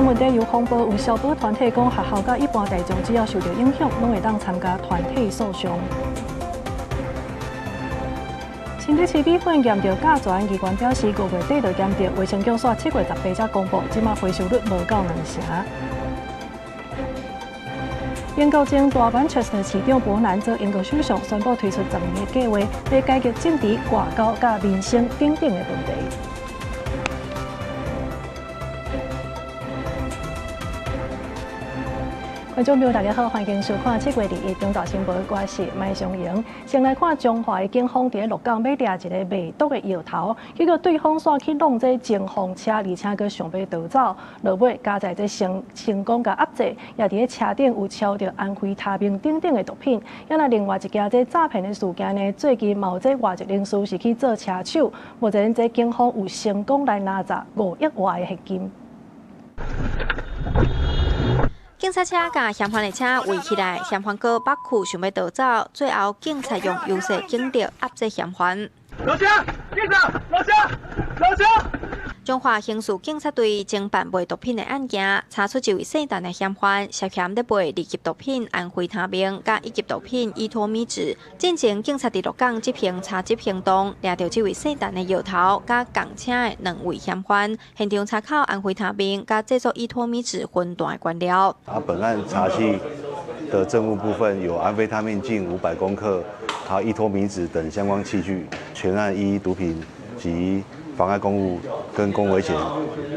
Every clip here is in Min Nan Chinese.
問題由風暴，有消保團體講，學校佮一般大眾只要受著影響，攏會當參加團體訴訟。新北市米粉驗著甲醛，機關表示5月底就檢著，衛生局煞7月18才公布，這馬回收率無夠兩成。英國前大曼徹斯特市長伯南做英國首相，宣布推出10年的計畫，來解決政治、外交、佮民生等等的問題。觀眾朋友，大家好，歡迎收看7月21中大新聞，我是麥尚瑩。先來看彰化的警方佇咧鹿港欲掠一个賣毒的藥頭，結果對方煞去弄這偵風車，而且閣想欲逃走，落尾佳哉這成功共壓制，也佇咧車頂有抄著安非他命等等的毒品。啊若另外一件這詐騙的事件呢，最近嘛有這外籍人士是去做車手，目前這警方有成功來拿詐5億外的現金。警察車共嫌犯的車圍起來，嫌犯閣北區想欲逃走，最後警察用優勢警力壓制嫌犯。老鄉，警察，老鄉，老鄉。彰化刑事警察隊偵辦賣毒品的案件，查出一位姓陳的嫌犯涉嫌咧賣二級毒品安非他命，佮一級毒品依托咪酯。進前警察佇鹿港執行查緝行動，掠著這位姓陳的藥頭佮仝車的兩位嫌犯，現場查扣安非他命佮製作依托咪酯分段的原料。本案查緝的證物部分有安非他命近500公克，還有依托咪酯等相關器具，全案依毒品及妨礙公務跟公危險，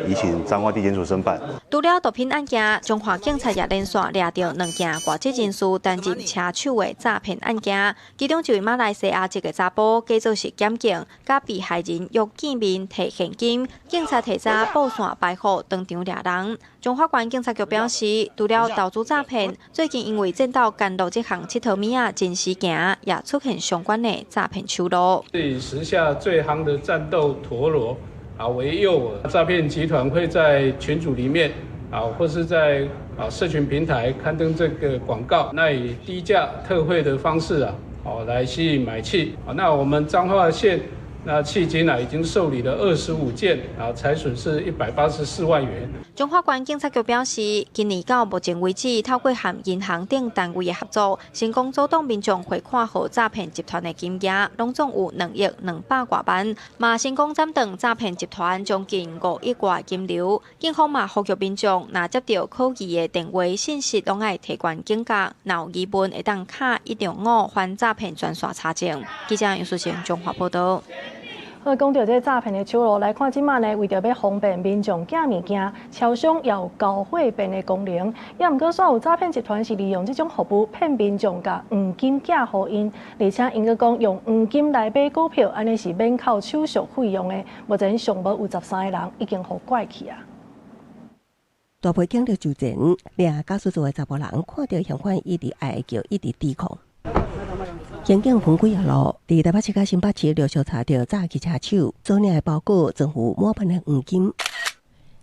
移請彰化地檢署偵辦。除了毒品案件，彰化警察也連續掠著兩件外籍人士擔任車手的詐騙案件。其中一位馬來西亞籍的查埔，假做是檢警，佮被害人約見面提現金，警察提早布線埋伏，當場掠人。彰化縣警察局表示，除了投資詐騙，最近因為戰鬥干路這項𨑨迌物仔真時行，也出現相關的詐騙手路。以時下最夯的戰鬥陀螺為誘饵，詐騙集團會在群組裡面或是在社群平台刊登這個廣告，那以低價特惠的方式來吸引買氣。那我們彰化縣那迄今已經受理了25件財損是184萬元。彰化縣警察局表示，今年到目前為止，透過和銀行等單位的合作，成功阻擋民眾匯款予詐騙集團的金額，攏總有2億200外萬，嘛成功斬斷詐騙集團將近5億外金流。警方嘛呼籲民眾，若接著可疑的電話信息，攏愛提懸警覺，若有疑問會當敲165反詐騙專線查證。記者楊淑賢彰化報導。好，講著這詐騙的手路來看，這馬呢，為著欲方便民眾寄物件，超商也有交貨便的功能。也毋過，煞有詐騙集團是利用這種服務騙民眾，共黃金寄予𪜶，而且𪜶閣講用黃金來買股票，按呢是免扣手續費用的。目前上無有13個人已經予拐去啊。大批警力駐前，掠駕駛座的查埔人看著嫌犯一直哀叫，一直抵抗。刑警分幾仔路，佇台北市佮新北市陸續查著詐欺車手，所領的包裹裝有滿盤的黃金。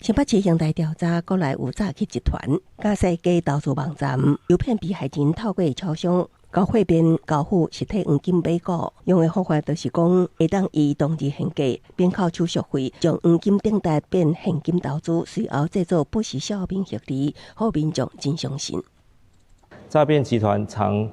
新北市刑台調查，國內有詐欺集團，駕駛假投資網站，誘騙被害人透過超商交貨便交付實體黃金買股，用的方法就是講，會當以當日現價免扣手續費，將黃金訂單變現金投資，隨後製造不實小品獲利，予民眾真相信。詐騙集團常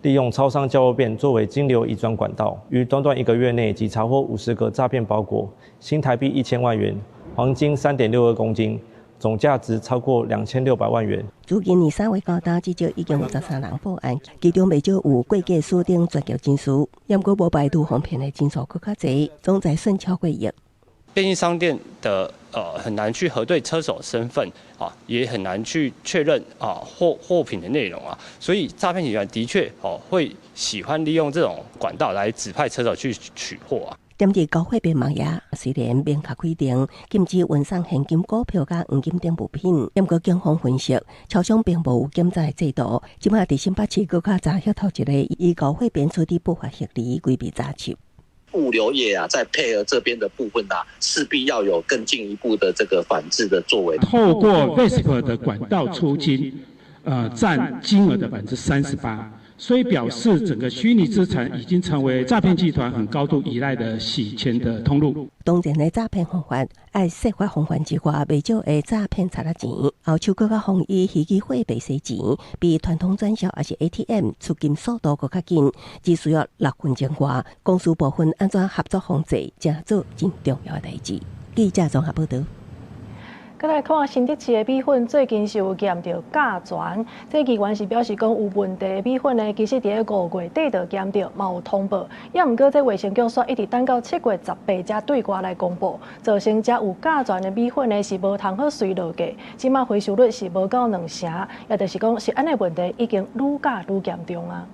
利用超商交貨便作為金流移轉管道，於短短一個月內即查獲50個詐騙包裹，新台幣1000萬元，黃金3.62公斤，總價值超過2600萬元。自今年3月到今，至少已經有13人報案，其中袂少有過價鎖定專業人士，毋過無排除防騙的人數閣較濟，總財損超過億。便利商店的很難去核對車手身份啊，也很難去確認啊貨品的內容啊，所以詐騙集團的確哦會喜歡利用這種管道來指派車手去取貨啊。針對交貨便網頁，雖然明確規定禁止運送現金、股票佮黃金等物品，毋過警方分析，超商並無有檢查的制度。這馬佇新北市閣較查獲頭一个以交貨便處理不法行為規避查緝。物流業啊，在配合這邊的部分啊，勢必要有更進一步的這個反制的作為。透過 VASP 的管道出金，佔金額的38%，所以表示整個虛擬資產已經成為詐騙集團很高度依賴的洗錢的通路。當前的詐騙方法，愛設法防範之外，袂少會詐騙賊仔錢，後手閣較防以虛擬貨幣洗錢，比傳統轉銷抑是 ATM 出金速度閣較緊，只需要6分鐘外。公司部分按怎合作防制，成做真重要的代誌。記者綜合報導。閣來看新竹市的米粉，最近是有驗著甲醛。這議員是表示講有問題的米粉呢，其實佇咧5月底就檢著，嘛有通報。也毋過這衛生局煞一直等到7月18才對外來公布，造成遮有甲醛的米粉呢是無通好隨落架。這馬回收率是無夠2成，也就是講食安的問題已經愈加愈嚴重啊。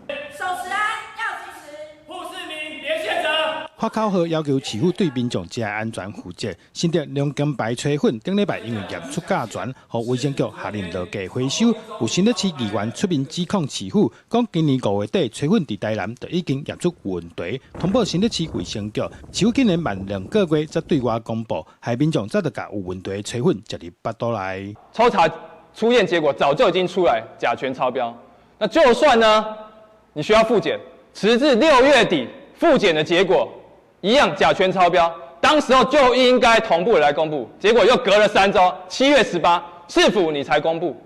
守食安要及時，護市民別卸責。發口號要求市府對民眾食安全負責。新竹龍金牌炊粉頂禮拜因為驗出甲醛，予衛生局下令落架回收。有新竹市議員出面指控市府，講今年5月底炊粉佇台南就已經驗出問題，通報新竹市衛生局，市府竟然慢2個月才對外公布，害民眾早就共有問題的炊粉食入腹肚內。抽查初驗結果早就已經出來，甲醛超標。那就算呢，你需要複檢，遲至6月底複檢的結果。一樣甲醛超標，當時候就應該同步來公布，結果又隔了3週，7月18，市府你才公布。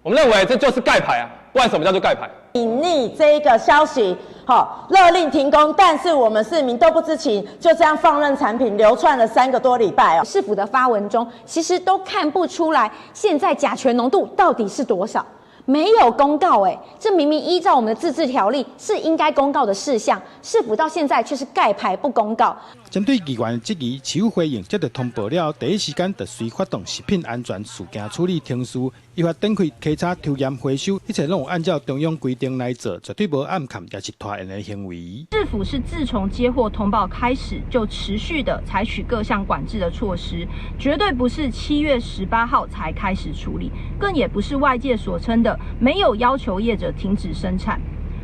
我們認為這就是蓋牌啊，不然什麼叫做蓋牌？隱匿這個消息，好，勒令停工，但是我們市民都不知情，就這樣放任產品流竄了3個多禮拜哦。市府的發文中，其實都看不出來現在甲醛濃度到底是多少。沒有公告，哎，這明明依照我們的自治條例是應該公告的事項，市府到現在卻是蓋牌不公告。針對議員質疑，市府回應，接到通報了，第一時間就隨發動食品安全事件處理程序，依法展開稽查、抽驗、回收，一切攏有按照中央規定來做，絕對無暗藏，抑是拖延的行為。市府是自從接獲通報開始，就持續的採取各項管制的措施，絕對不是7月18號才開始處理，更也不是外界所稱的沒有要求業者停止生產。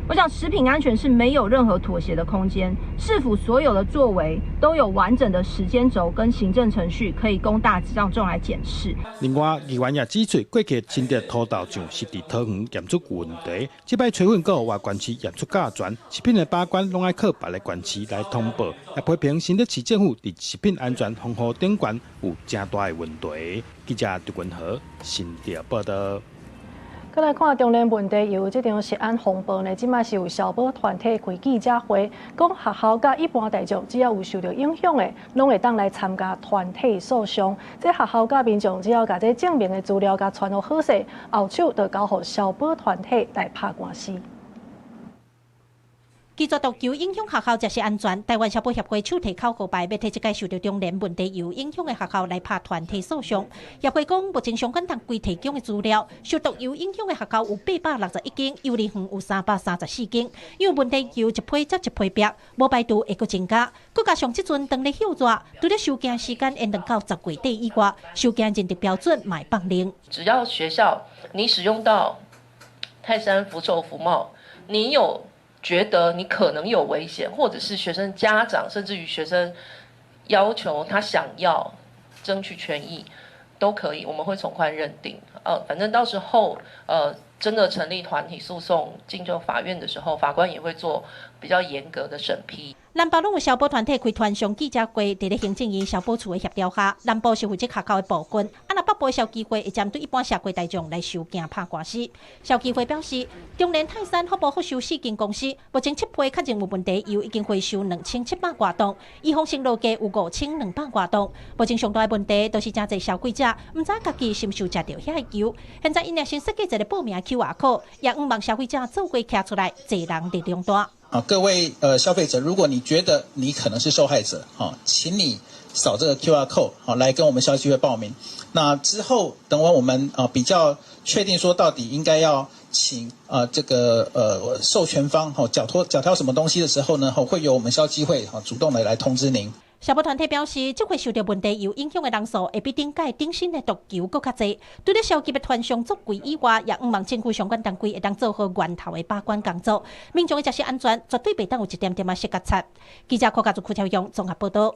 我想食品安全是沒有任何妥協的空間，市府所有的作為都有完整的時間軸跟行政程序，可以供大眾來檢視。另外，議員也指出，過去新竹土豆醬是佇桃園驗出問題，這擺炊粉閣予外縣市驗出甲醛，食品的把關攏愛靠別个縣市來通報，也批評新竹市政府佇食品安全防護頂懸有誠大的問題。記者張君和新竹報導。閣來看中連問題油這場食安風暴呢，這馬是有消保團體開記者會，講學校佮一般大眾只要有受著影響的，攏會當來參加團體訴訟。這學校佮民眾只要共這證明的資料共傳予好勢，後手就交予消保團體來拍官司。拒絕毒油影響學校食食安全，台灣消保協會手提口號牌，欲替這屆受著中連問題油影響的學校來拍團體訴訟。協會講，目前相關當局提供的資料，受毒油影響的學校有861間，幼兒園有334間。因為問題油一批接一批爆，無排除會閣增加。閣加上這陣當咧歇熱，除了收件時間延長到10月底以外，收件認定標準嘛會放寬。只要學校你使用到泰山福壽福茂，你有覺得你可能有危險，或者是學生家長，甚至於學生要求他想要爭取權益，都可以，我們會從寬認定。反正到時候，真的成立團體訴訟進入法院的時候，法官也會做比較嚴格的審批。南部攏有消保團體開團上記者會，佇咧行政院消保處的協調下，南部是負責學校的部分，啊若北部的消基會會針對一般社會大眾來收件拍官司。消基會表示，中連泰山福寶福壽四間公司目前七批確認有問題，油已經回收2700外噸，預防性落架有5200外噸。目前上大的問題，就是誠濟消費者毋知家己是毋是有食著遐个油。現在𪜶也先設計一個報名 QR code，也向望消費者做伙徛出來，濟人力量大。啊，各位消費者，如果你覺得你可能是受害者，哈，請你掃這個 QR code，好，來跟我們消基會報名。那之後等我們啊比較確定說到底應該要請啊這個授權方哈繳托繳交什麼東西的時候呢，會由我們消基會哈主動的來通知您。消保團體表示，這回受著問題油影響的人數，會比頂屆頂新的毒球閣較濟。除了消極的團商作櫃以外，也向望政府相關單位會當做好源頭的把關工作，民眾的食食安全絕對袂當有一點點仔小過錯。記者柯家族邱超勇綜合報導。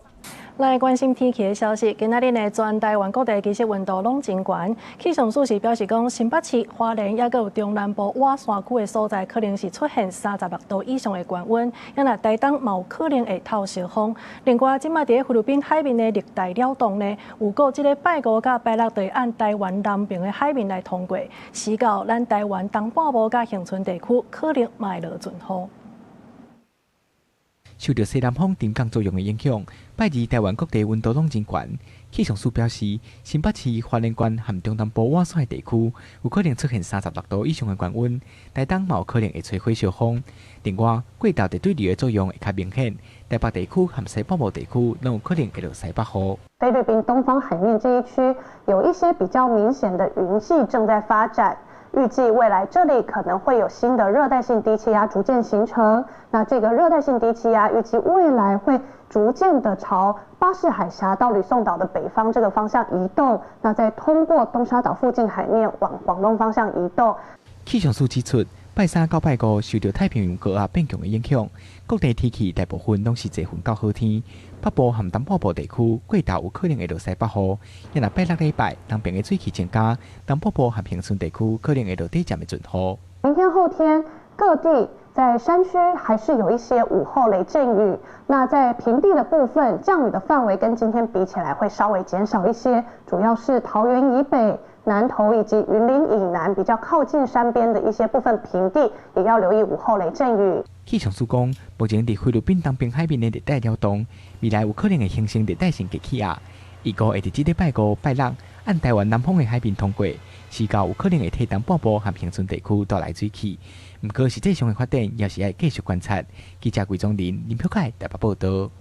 來關心天氣的消息，今仔日呢，全台灣各地其實溫度攏真懸。氣象署是表示講，新北市、花蓮抑閣有中南部倚山區的所在，可能是出現36度以上的高溫。啊若台東嘛有可能會透燒風。另外，這馬佇咧菲律賓海面的熱帶擾動呢，預估這个拜五佮拜六會按台灣南邊的海面來通過，時到咱台灣東半部佮恆春地區可能嘛會落陣雨。受著西南風沉降作用的影響，拜二台灣各地溫度攏真懸。氣象署表示，新北市、花蓮縣和中南部倚山的地區有可能出現36度以上的高溫，台東嘛有可能會吹火燒風。另外，過晝熱對流的作用會較明顯，台北地區和西半部地區攏有可能會落西北雨。菲律賓東方海面這一區有一些比較明顯的雲系正在發展。預計未來這裡可能會有新的熱帶性低氣壓逐漸形成，那這個熱帶性低氣壓預計未來會逐漸的朝巴士海峽到呂宋島的北方這個方向移動，那再通過東沙島附近海面往廣東方向移動。氣象署指出，拜三到拜五受著太平洋高壓變強的影響，各地天氣大部分攏是濟雲到好天。北部和東半部地區過晝有可能會落西北雨，若拜六禮拜東邊的水汽增加，東北部和恆春地區可能會落短暫的陣雨。明天後天各地在山區還是有一些午後雷陣雨，那在平地的部分降雨的範圍跟今天比起來會稍微減少一些，主要是桃園以北、南投以及雲林以南比較靠近山邊的一些部分平地，也要留意午後雷陣雨。氣象署講，目前佇菲律賓東邊海面的熱帶擾動，未來有可能會形成熱帶性低氣壓，預估會佇這禮拜五、拜六按台灣南方的海面通過，時到有可能會替東半部和恆春地區帶來水汽。毋過實際上的發展，猶是愛繼續觀察。記者魏宗林、林飄凱台北報導。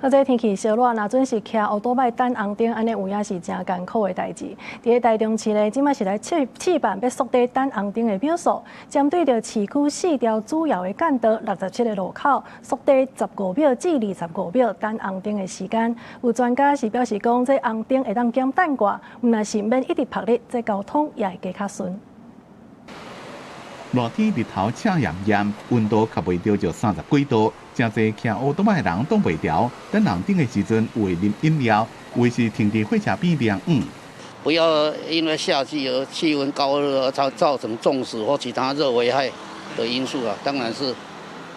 啊，這天氣燒熱，若準時騎烏多擺等紅燈，按呢有影是誠艱苦的代誌。佇咧台中市呢，這馬是來試試辦欲縮短等紅燈的秒數，針對著市區四條主要的幹道67個路口，縮短15秒至25秒等紅燈的時間。有專家是表示講，這紅燈會當減等掛，毋但是免一直曝日，這交通也會加較順。熱天日頭赤炎炎，溫度較袂著就30幾度，誠濟騎烏多擺的人擋袂牢。等紅燈的時陣，有會啉飲料，有是停佇火車邊涼椅。不要因為夏季而氣溫高熱而造成中暑或其他熱危害的因素啊，當然是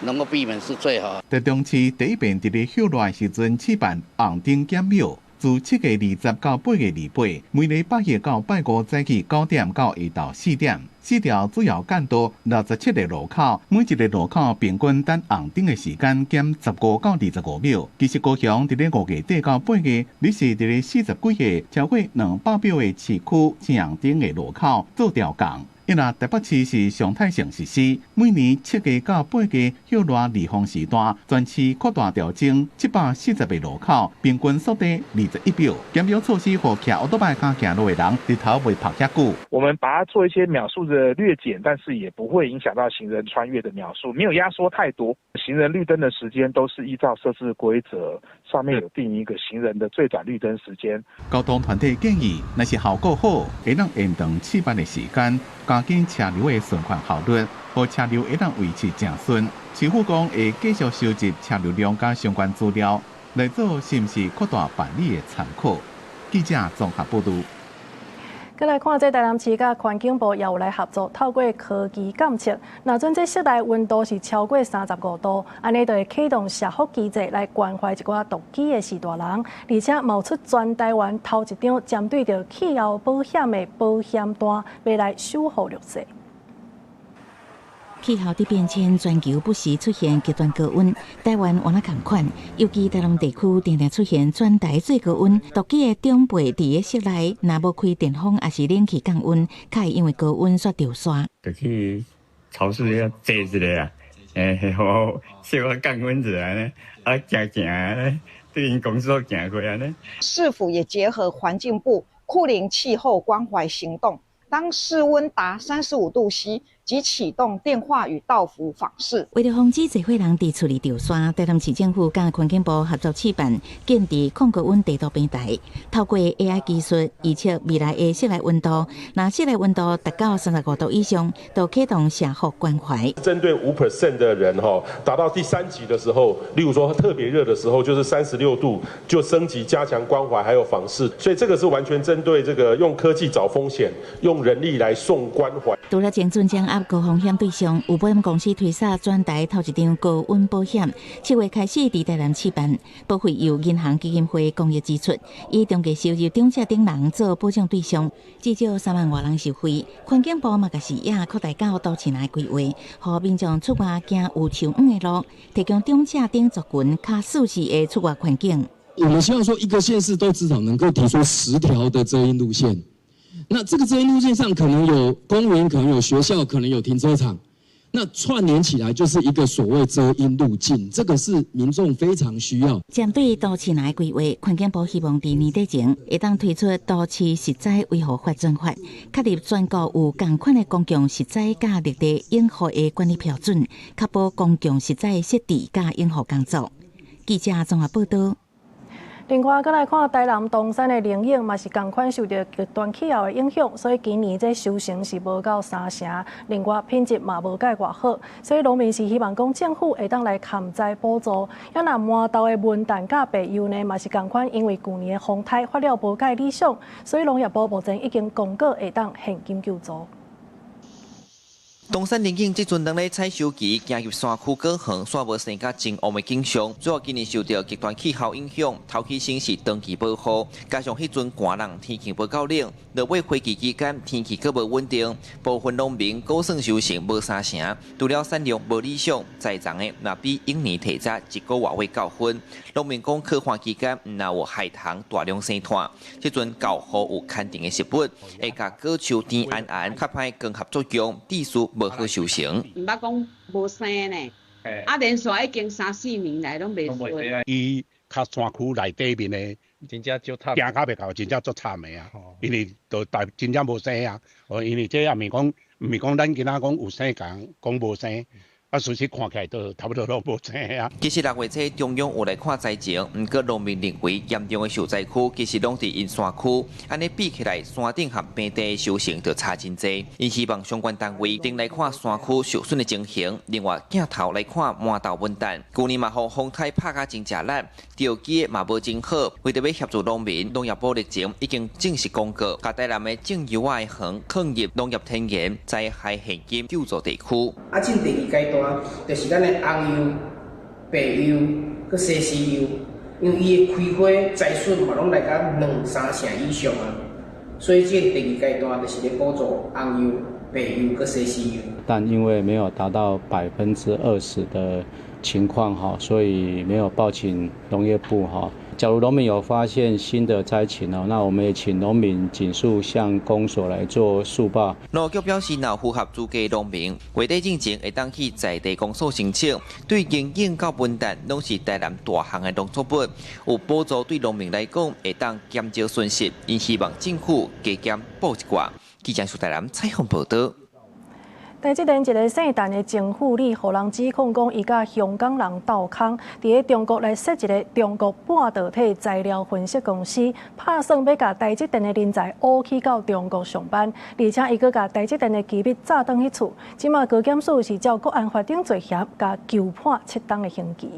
能夠避免是最好。台中市第一遍佇咧歇熱的時陣試辦紅燈減秒。自7月20到8月28，每禮拜一到拜五早起9點到下晝4點，四條主要幹道67個路口，每一個路口平均等紅燈的時間減15到25秒。其實高雄佇咧5月底到8月，你是佇咧40幾個超過200秒的市區青紅燈的路口做調降。因為台北市是常態性實施，每年7月到8月歇熱離峰時段，全市擴大調整740個路口，平均縮短21秒。減秒措施，予騎歐多擺佮行路的人日頭袂曝遐久。我們把它做一些秒數的略減，但是也不會影響到行人穿越的秒數，沒有壓縮太多。行人綠燈的時間都是依照設置規則，上面有定一個行人的最短綠燈時間。交通團體建議，若是效果好，會當延長試辦的時間。加緊車流的循環效率，予車流會當維持正順。市府講會繼續收集車流量佮相關資料，來做是毋是擴大辦理的參考。記者綜合報導。閣來看，這台南市佮環境部也有來合作，透過科技監測，若準這室內溫度是超過35度，按呢就會啟動社福機制來關懷一寡獨居的序大人，而且冒出全台灣頭一張針對著氣候保險的保險單，欲來守護綠地。氣候佇變遷，全球不時出現極端高溫，台灣嘛仝款，尤其台南地區定定出現全台最高溫。獨居的長輩佇咧室內，若無開電風抑是冷氣降溫，較會因為高溫煞著痧。就去超市遐坐一下啊，好，小可降溫一下呢，啊，行行，對𪜶公司行過按呢。市府也結合環境部酷齡氣候關懷行動，當室溫達35度 C，即啟動電話與到府訪視。為著防止濟歲人佇厝裡著山，台南市政府佮環境部合作試辦建置控高溫地圖平台，透過 AI 技術預測未來的室內溫度，若室內溫度達到35度以上，就啟動社福關懷。針對5% 的人，哈，達到第三級的時候，例如說特別熱的時候，就是36度，就升級加強關懷，還有訪視。所以這個是完全針對這個用科技找風險，用人力來送關懷。除了精準掌握高風險對象，有保險公司推捒全台頭一張高溫保險，7月開始佇台南試辦，保費由銀行基金會公益支出，以中低收入長者等人做保障對象，至少3萬外人受惠。環境部嘛共視野擴大到都市內規劃，予民眾出外行有樹蔭的路，提供長者等族群較舒適的出外環境。我們希望說，一個縣市都至少能夠提出10條的遮蔭路線。那這個遮蔭路線上可能有公園，可能有學校，可能有停車場，那串聯起來就是一個所謂遮蔭路徑，這個是民眾非常需要。針對都市內規劃，環境部希望佇年底前會當推出都市植栽維護法專法，確立全國有仝款的公共植栽佮綠地養護的管理標準，確保公共植栽設置佮養護工作。記者綜合報道。另外，閣來看台南冬山的龍眼嘛是仝款受著極端氣候的影響，所以今年這收成是無夠三成，另外品質嘛無蓋偌好，所以農民是希望講政府會當來勘災補助。啊若饃豆的文旦佮白柚呢，嘛是仝款，因為舊年的風颱發了無蓋理想，所以農業部目前已經公告會當現金救助。冬山龍眼這陣當咧採收期，行入山區果園，煞無生甲真旺的景象。主要今年受著極端氣候影響，頭起先是長期無雨，加上彼陣寒冷天氣無夠冷，落尾花期期間天氣閣無穩定，部分農民估算收成無三成，除了產量無理想，栽種的嘛比往年提早一個外月到分。農民講，渴旱期間毋但有害蟲大量生湠，這陣厚雨有牽甜的食物，會共果樹甜絚絚，較歹光合作用，致使無好收成。毋捌講無生呢，啊，連續已經三四年來攏袂順。伊較山區內底面的，真正足慘，行較袂到，真正足慘的啊！因為都大真正無生啊，哦，因為這也毋是講，毋是講咱今仔講有生仝講無生。啊，事實看起來都差不多攏無生啊。其實6月初中央有來看災情，毋過農民認為嚴重的受災區其實攏佇𪜶山區，按呢比起來，山頂和平地的收成就差真濟。𪜶希望相關單位定來看山區受損的情形，另外鏡頭來看饃豆文旦，舊年嘛予風颱拍甲真食力，釣機嘛無真好，為著欲協助農民，農業部日前已經正式公告，共台南的種柚仔的園囥入農業天然災害現金救助地區。啊，進第二階段，就是咱的紅柚、白柚、閣西施柚，因為伊的開花栽損嘛，攏來到兩三成以上啊，所以這個第二階段就是咧補助紅柚、白柚閣西施柚。但因為沒有達到20%的情況哈，所以沒有報請農業部哈。假如農民有發現新的災情哦，那我們也請農民盡速向公所來做速報。農業局表示，若符合資格農民，月底進前會當去在地公所申請。對龍眼佮文旦，攏是台南大項的農作物，有補助對農民來講會當減少損失。𪜶希望政府加減補一寡。記者蘇台南採訪報導。台積電一个姓陳的前副理，予人指控講，伊佮香港人鬥空，佇咧中國來設一个中國半導體材料分析公司，拍算欲共台積電的人才挖去到中國上班，而且伊閣共台積電的機密炸轉去厝。這馬高檢署是照國安法頂罪嫌，共求判7冬的刑期。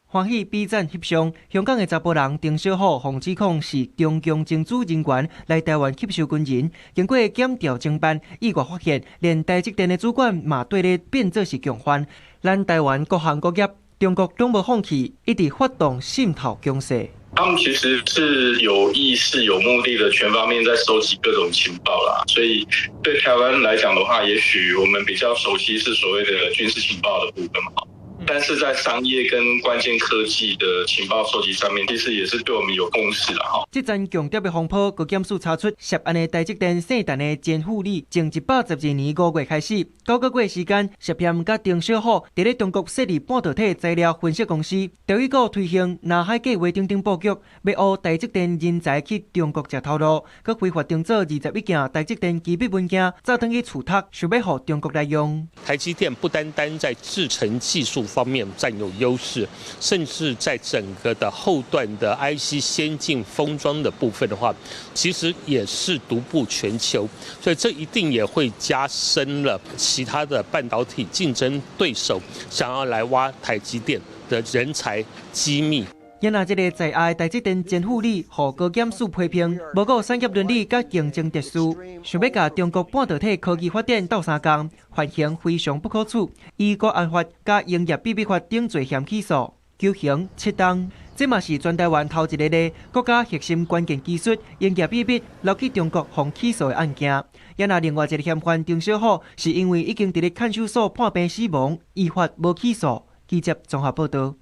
歡喜比讚翕相，香港的查埔人丁小虎，予指控是中共情資人員來台灣吸收軍人，經過檢調偵辦，意外發現連台積電的主管嘛綴咧變做是共犯。咱台灣各行各業，中國攏無放棄，一直發動滲透攻勢。他們其實是有意識、有目的的，全方面在收集各種情報啦。所以對台灣來講的話，也許我們比較熟悉是所謂的軍事情報的部分嘛。但是在商業跟關鍵科技的情報收集上面，其實也是對我們有共識啦。哈。這陣共諜的風波，閣檢視查出涉案的台積電聖誕的錢富里，從112年5月開始，9個月時間，涉嫌佮丁小虎佇咧中國設立半導體材料分析公司，調伊閣推行南海計劃等等布局，欲挖台積電人才去中國食頭路，閣非法定做21件台積電機密文件，早轉去處託，想欲予中國來用。台積電不單單在製程技術方面佔有優勢，甚至在整個的後段的 IC 先進封裝的部分的話，其實也是獨步全球，所以這一定也會加深了其他的半導體競爭對手想要來挖台積電的人才機密。也若這个在押的台積電前副理，予高檢署批評，無顧產業倫理佮競爭秩序，想欲共中國半導體科技發展鬥相共，犯行非常不可取，依國安法佮營業秘密法等罪嫌起訴，求刑7冬。這嘛是全台灣頭一个咧國家核心關鍵技術營業秘密流去中國予起訴的案件。也若另外一个嫌犯丁小虎，是因為已經佇咧看守所判病死亡，依法無起訴。記者綜合報道。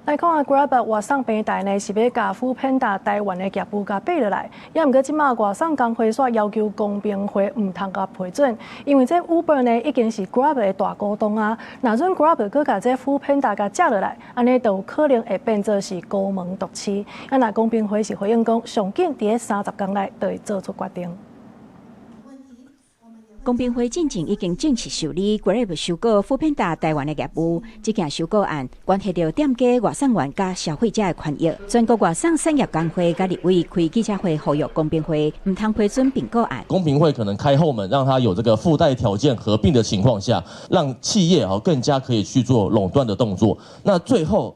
來看 Grab 外送平台呢，是欲共 foodpanda 台灣的業務共併落來，也毋過這馬外送工會煞要求公平會毋通共批准，因為這 Uber 呢已經是 Grab 的大股東啊，若準 Grab 閣共這 foodpanda 共食落來，按呢就有可能會變做是孤門獨市。啊，若公平會是回應講，上緊佇咧30工內就會做出決定。公平會進前已經正式受理 Grab 收購 foodpanda 台灣的業務，這件收購案關係著店家外送員佮消費者的權益。全國外送產業工會佮立委開記者會呼籲公平會毋通批准併購案。公平會可能開後門，讓他有這個附帶條件合併的情況下，讓企業啊更加可以去做壟斷的動作。那最後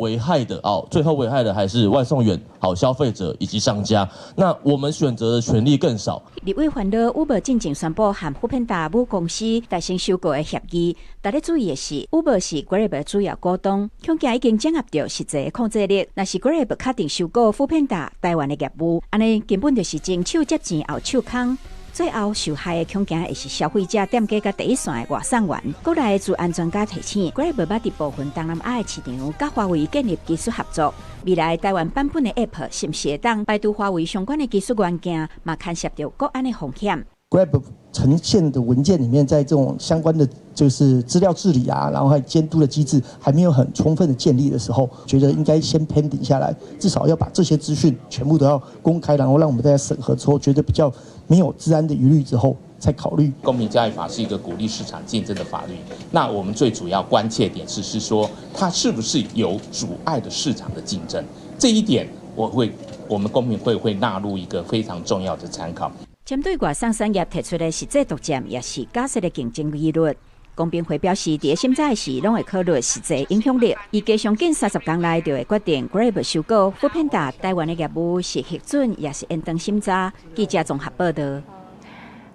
危害的哦，最後危害的還是外送員、好消費者以及商家。那我們選擇的權利更少。立委煩惱 Uber 進前宣布和 foodpanda 母公司達成收購的協議，值得注意的是，Uber 是 Grab 主要股東，恐驚已經掌握著實際控制力。若是 Grab 確定收購 foodpanda 台灣的業務，按呢根本就是前手接錢後手空。最後受害的恐驚會是消費者、店家佮第一線的外送員。國內的資安專家提醒，Grab 捌佇部分東南亞的市場佮華為建立技術合作，未來台灣版本的 App 是毋是會當排除華為相關的技術元件，嘛牽涉著國安的風險。 Grab 呈現的文件裡面，在這種相關的就是資料治理啊，然後還有監督的機制還沒有很充分的建立的時候，覺得應該先 pending 下來，至少要把這些資訊全部都要公開，然後讓我們大家審核之後，覺得比較沒有資安的疑慮之後，再考慮。公平交易法是一個鼓勵市場競爭的法律，那我們最主要關切點是說，它是不是有阻礙的市場的競爭？這一點我們公平會會納入一個非常重要的參考。針對外送產業提出的實際獨佔，也是假設的競爭疑慮。公平會表示，佇審查時，攏會考慮實際影響力。預計上緊30工內就會決定 Grab 收購 foodpanda 台灣的業務是核准，抑是延長審查。記者綜合報道。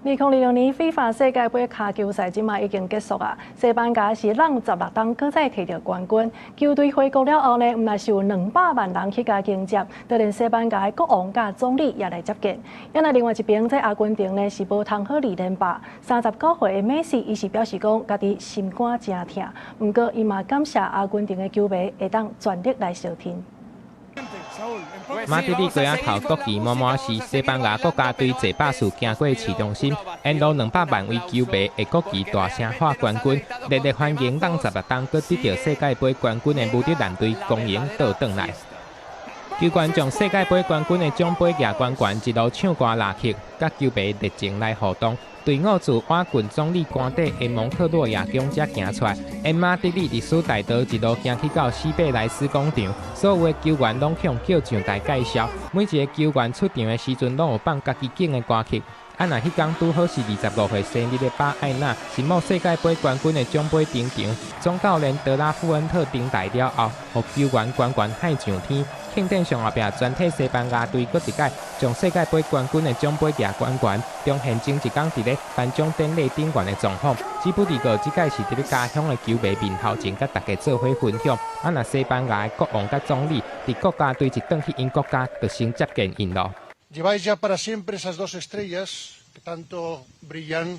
2026年 FIFA 世界盃跤球賽這馬已經結束啊！西班牙是挵16冬閣再提著冠軍。球隊回國了後呢，毋但是有200萬人去共迎接，就連西班牙的國王佮總理也來接見。啊，若另外一邊，這阿根廷呢是無通好二連敗。39歲的梅西，伊是表示講，家己心肝誠疼，毋過伊嘛感謝阿根廷的球迷會當全力來相挺。馬德里街仔頭國旗滿滿是西班牙國家隊坐巴士經過市中心，沿路200萬位球迷的國旗大聲喊冠軍，熱烈歡迎挵16冬閣得著世界盃冠軍的武德蘭隊光榮倒轉來。球員將世界盃冠軍的獎盃舉懸懸，一路唱歌拉曲，佮球迷熱情來互動。隊伍自瓦郡總理官邸的蒙克洛亞宮遮行出來，沿馬德里歷史大道一路行去到西貝萊斯廣場，所有的球員攏向叫上台介紹，每一个球員出場的時陣，攏有放家己揀的歌曲。啊，若彼工拄好是25歲生日的巴艾納，是摸世界盃冠軍的獎盃登場，總教練德拉富恩特登台了後，予球員懸懸喊上天。慶典上後壁，全體西班牙隊閣一擺將世界盃冠軍的獎盃舉懸懸，中現前一工佇咧頒獎典禮頂懸的狀況，只不過這擺是佇咧家鄉的球迷面頭前，佮大家做伙分享。啊，若西班牙的國王佮總理佇國家隊一轉去𪜶國家，就先接見𪜶咯。 Lleváis ya para siempre esas dos estrellas que tanto brillan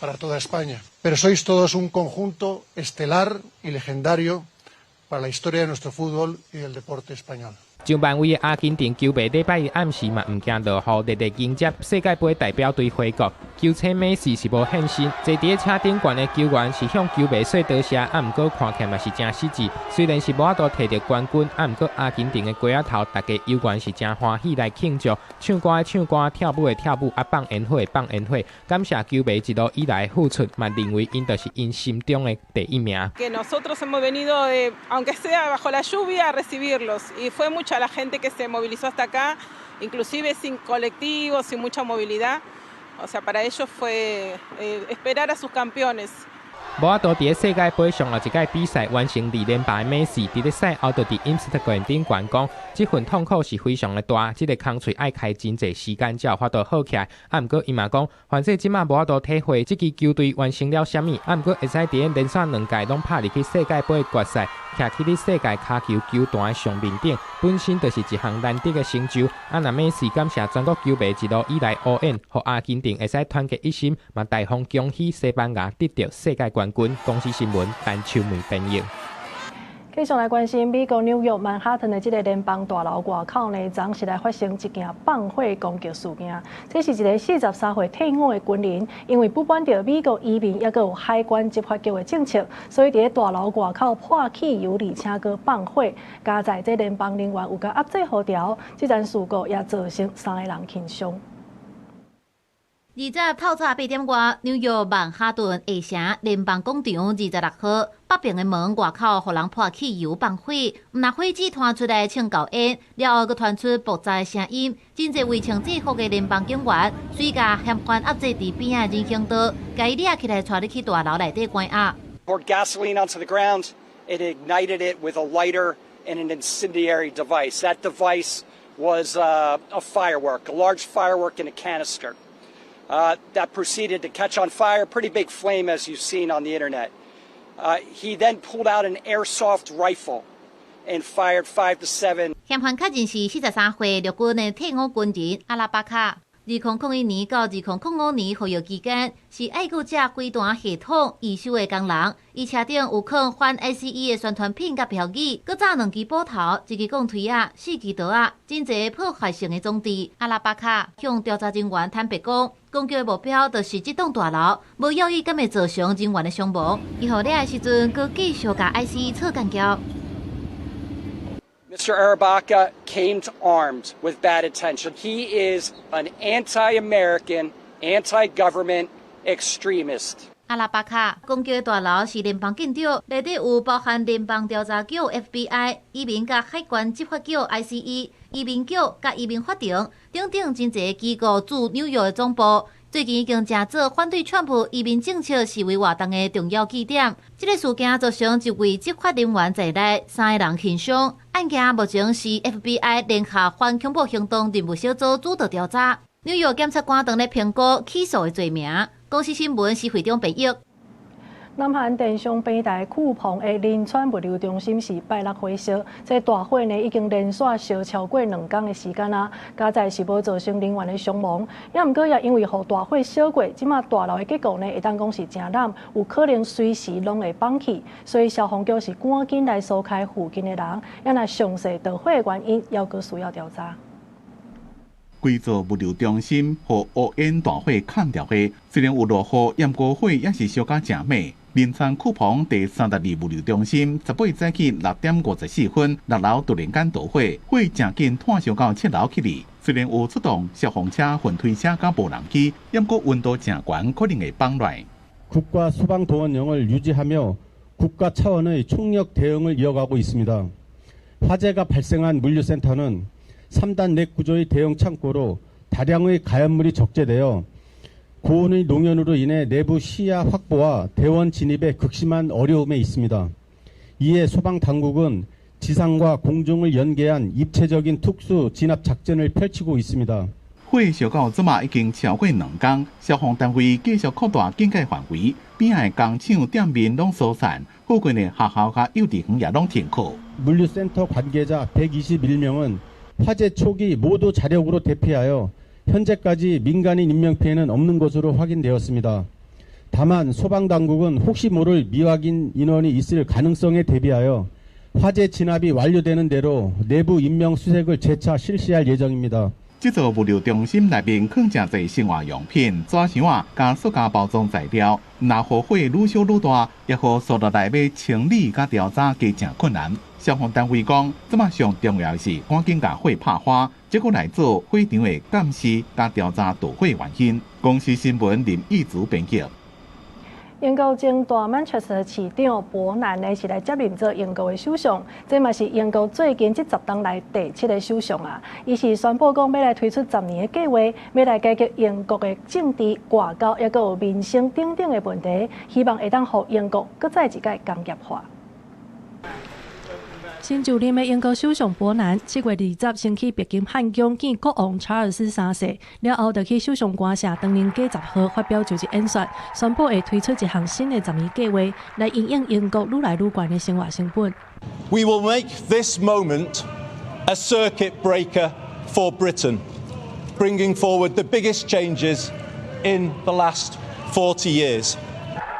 para toda España. Pero sois todos un conjunto estelar y legendario para la historia de nuestro fútbol y del deporte español. 上万位的阿根廷球迷禮拜一暗時嘛毋驚落雨，熱烈迎接世界盃代表隊回國。球星美斯是無現身，坐佇車頂懸的球員是向球迷說多謝，啊，毋過看起來嘛是誠失志。雖然是無法度提著冠軍，啊，毋過阿根廷的雞仔頭，大家猶原是誠歡喜來慶祝，唱歌的唱歌，跳舞的跳舞，啊，放煙火的放煙火，感謝球迷一路以來的付出，嘛認為𪜶就是𪜶心中的第一名。 Que nosotros hemos venido, aunque sea bajo la lluvia, a recibirlos y fue mucha la gente que se movilizó hasta acá, inclusive sin colectivos, sin mucha movilidad. O sea, para ellos fue esperar a sus campeones. 無法度佇世界盃上後一屆比賽完成二連霸的美斯，佇咧賽後就佇 Instagram 頂懸講，這份痛苦是非常的大，這個空喙愛開真濟時間才有法度好起來。啊，毋過伊嘛講，反正這馬無法度體會這支球隊完成了啥物，啊，毋過會使佇咧連續兩屆攏拍入去世界盃決賽，徛起咧世界跤球球壇的上面頂，本身就是一項難得的成就。啊，若美斯感謝全國球迷一路以來後援，予阿根廷會使團結一心，嘛大方恭喜西班牙得著世界冠軍。公視新聞陳秋梅編譯。繼續來關心美國紐約曼哈頓的這个聯邦大樓外口呢，昨時來發生一件放火攻擊事件。這是一个43歲退伍的軍人，因為不滿著美國移民抑閣有海關執法局的政策，所以佇咧大樓外口潑汽油，而且閣放火。佳哉這聯邦人員有共壓制予牢，這場事故也造成三个人輕傷。20透早8點外，紐約曼哈頓下城聯邦廣場26號北邊的門外口，予人潑汽油放火，毋但火舌傳出來衝厚煙，了後閣傳出爆炸的聲音。真濟位穿制服的聯邦警員，隨共嫌犯壓制佇邊仔人行道，共伊掠起來，帶入去大樓內底關押。 Poured gasoline onto the ground. It ignited it with a lighter and an incendiary device. That device was a firework, a large firework in a canister. That proceeded to catch on fire, pretty big flame as you've seen on the internet. He then pulled out an airsoft rifle and fired 5 to 7. 嫌犯確認是43歲陸軍的退伍軍人阿拉巴卡。2001年到2005年服役期間，是愛國者飛彈系統維修的工人。伊車頂有囥反 ICE 的宣傳品佮標語，閣紮兩支斧頭、一支鋼錘仔、四支刀仔，真濟破壞性的裝置。阿拉巴卡向調查人員坦白講，攻擊的目標就是這棟大樓，無猶豫敢會造成人員的傷亡。伊予掠的時陣，閣繼續共 ICE 吵干譙。 Mr. Arrabaca came armed with bad intention. He is an anti-American, anti-government extremist. 阿拉巴卡攻擊的大樓是聯邦建築，內底有包含聯邦調查局 FBI、移民佮海關執法局 ICE、移民局佮移民法庭等等真濟機構駐紐約的總部。最近已經成做反對川普移民政策示威活動的重要據點。這个事件造成一位執法人員在內三个人輕傷。案件目前是 FBI 聯合反恐怖行動任務小組主導調查。紐約檢察官正咧評估起訴的罪名。公視新聞施會長編譯。南韓電商平台酷澎的仁川物流中心是拜六火燒，這大火呢已經連續燒超過2工的時間啊，佳哉是無造成人員的傷亡，也毋過也因為予大火燒過，這馬大樓的結構呢會當講是誠軟，有可能隨時攏會崩去，所以消防局是趕緊來疏開附近的人，也若詳細著火的原因，猶閣需要調查。規座物流中心予烏煙大火崁著火，雖然有落雨，毋過火也是燒甲誠猛。仁川酷澎第32物流中心18早起6點54分，6樓突然間著火，火誠緊湠燒到7樓去哩。雖然有出動消防車、雲推車佮無人機，毋過溫度誠懸，可能會崩落。 국가 소방 동원령을 유지하며 국가 차원의 총력 대응을 이어가고 있습니다. 화재가 발생한 물류센터는 3단 rack 구조의 대형 창고로 다량의 가연물이 적재되어 고온의 농연으로 인해 내부 시야 확보와 대원 진입에 극심한 어려움에 있습니다. 이에 소방당국은 지상과 공중을 연계한 입체적인 특수 진압 작전을 펼치고 있습니다. 火燒到這馬已經超過2工，消防單位繼續擴大警戒範圍，邊仔的工廠店面攏疏散，附近的學校佮幼稚園也攏停課。 물류센터 관계자 121명은 화재 초기 모두 자력으로 대피하여 현재까지 민간인 인명피해는 없는 것으로 확인되었습니다. 다만 소방당국은 혹시 모를 미확인 인원이 있을 가능성에 대비하여 화재 진압이 완료되는 대로 내부 인명 수색을 재차 실시할 예정입니다. 這座物流中心內面囥誠濟生活用品、紙箱仔、佮塑膠包裝材料，若予火愈燒愈大，也予紲落來欲清理佮調查加誠困難。消防單位講，這馬上重要的是趕緊共火拍花，這閣來做火場的監視佮調查導火原因。公視新聞林義祖編輯。英國前大曼徹斯特市長伯南呢是來接任做英國的首相，這嘛是英國最近這10冬來第七个首相啊。伊是宣布講欲來推出十年的計劃，欲來解決英國的政治、外交，抑閣有民生等等的問題，希望會當予英國閣再一擺工業化。新就任的英國首相伯南7月20先去白金漢宮見國王查爾斯三世，了後就去首相官舍擔任假10號發表就職演說，宣布會推出一項新的十年計劃，來因應英國愈來愈懸的生活成本。 We will make this moment a circuit breaker for Britain, bringing forward the biggest changes in the last 40 years.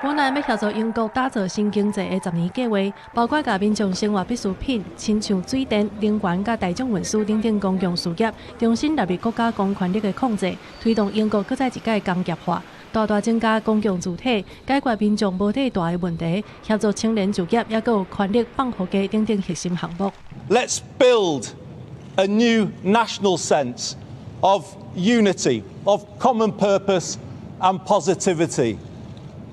伯南欲協助英國打造新經濟的十年計劃，包括共民眾生活必需品，親像水電、能源佮大眾運輸等等公共事業，重新納入國家公權力的控制，推動英國閣再一擺工業化，大大增加公共主體，解決民眾無地蹛的問題，協助青年就業，抑閣有權力放予家等等核心項目。 Let's build a new national sense of unity, of common purpose and positivity.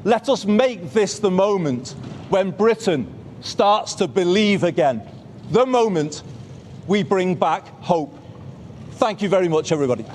Let us make this the moment when Britain starts to believe again. The moment we bring back hope. Thank you very much, everybody.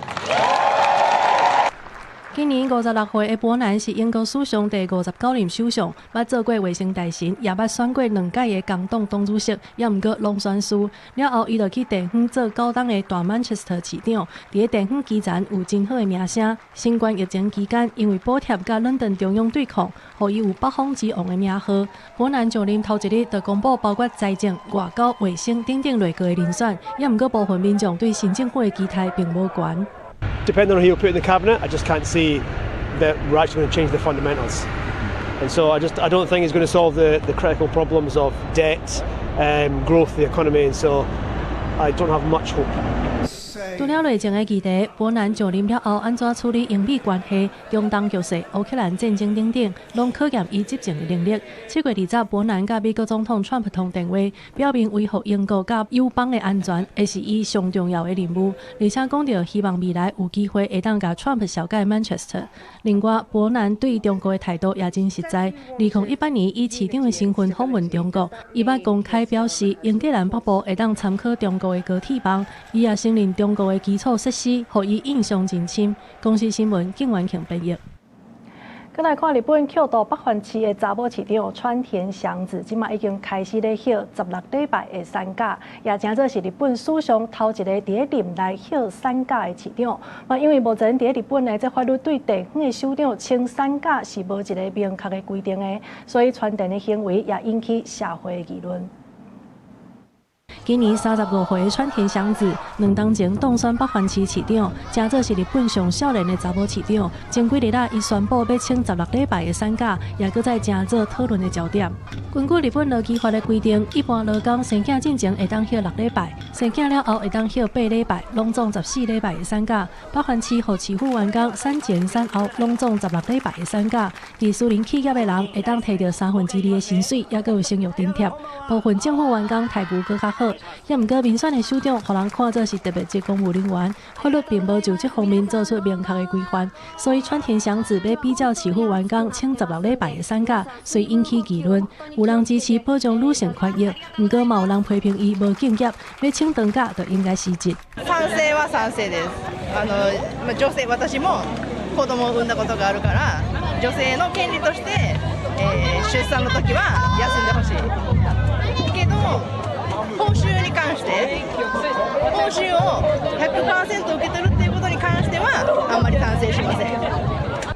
今年56歲的伯南是英國史上第59任首相，捌做過衛生大臣，也捌選過兩屆的工黨黨主席，也毋過攏選輸。了後，伊就去地方做9冬的大曼徹斯特市長，佇咧地方基層有真好的名聲。新冠疫情期間，因為補貼佮倫敦中央對抗，予伊有北風之王的名號。伯南上任頭一日就公布包括財政、外交、衛生等等內閣的人選，也毋過部分民眾對新政府的期待並無懸。 Depending on who you put in the cabinet, I just can't see that we're actually going to change the fundamentals. And so I don't think it's going to solve the critical problems of debt, growth, the economy, and so I don't have much hope. 除了內政的議題，伯南上任了後，按怎處理英美關係、中東局勢、烏克蘭戰爭等等，攏考驗伊執政的能力。7月20，伯南佮美國總統川普通電話，表明維護英國佮友邦的安全，會是伊上重要的任務。而且講著希望未來有機會會當共川普紹過曼徹斯特。另外，伯南對中國的態度也真實在。2018年以市長的身份訪問中國，伊捌公開表示，英格蘭北部會當參考中國的高鐵網，伊也承認中國的基礎設施，予伊印象真深。公視新聞，景元慶編譯。閣來看日本京都北原市的查某市長川田祥子，這馬已經開始咧休16禮拜的產假，也成做是日本史上頭一個佇咧任內休產假的市長。嘛，因為目前佇咧日本呢，這法律對地方的首長請產假是無一个明確的規定的，所以川田的行為也引起社會的議論。今年35歲的川田祥子，2冬前當選北原市市長，成做是日本上少年的查某市長。前幾日啊，伊宣布欲請16禮拜的產假，也閣再成做討論的焦點。根據日本勞基法的規定，一般勞工生囝進前會當休6禮拜，生囝了後會當休8禮拜，攏總14禮拜的產假。北原市予市府員工產前產後攏總十六禮拜的產假。佇私人企業的人會當提著2/3的薪水，抑閣有生育津貼。部分政府員工待遇閣較好。也毋過民選的首長，予人看做是特別級公務人員，法律並無就這方面做出明確的規範，所以川田祥子欲比照市府員工請十六禮拜的產假，遂引起議論。有人支持保障女性權益，毋過嘛有人批評伊無敬業，欲請長假就應該辭職。賛成は賛成です。女性、私も子供を産んだことがあるから、女性の権利として、出産の時は休んでほしい。けど報酬に関して、報酬を100%受け取るっていうことに関してはあんまり賛成しません。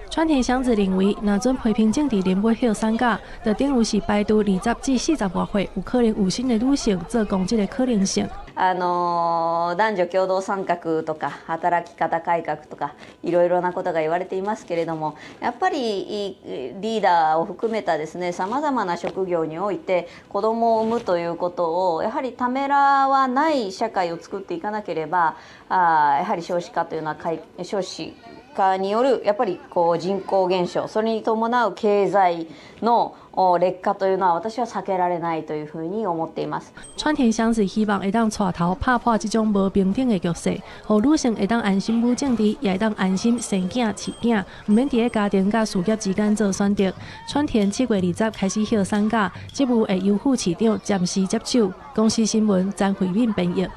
川田祥子認為，若准批評政治人物休產假，就等於是排除20至40外歲有可能有身的女性做公職的可能性。男女共同参画とか働き方改革とかいろいろなことが言われていますけれども、やっぱりリーダーを含めたですね、さまざまな職業において子どもを産むということをやはりためらわない社会を作っていかなければ、やはり少子化というのは少子化によるやっぱりこう人口減少、それに伴う経済の劣化というのは私は避けられないというふうに思っています。川田湘子希望會當帶頭拍破這種無平等的局勢，予女性會當安心母政治，也會當安心生囝飼囝，毋免佇咧家庭佮事業之間做選擇。川田7月20開始歇產假，職務會由副市長暫時接手。公視新聞詹慧敏編譯。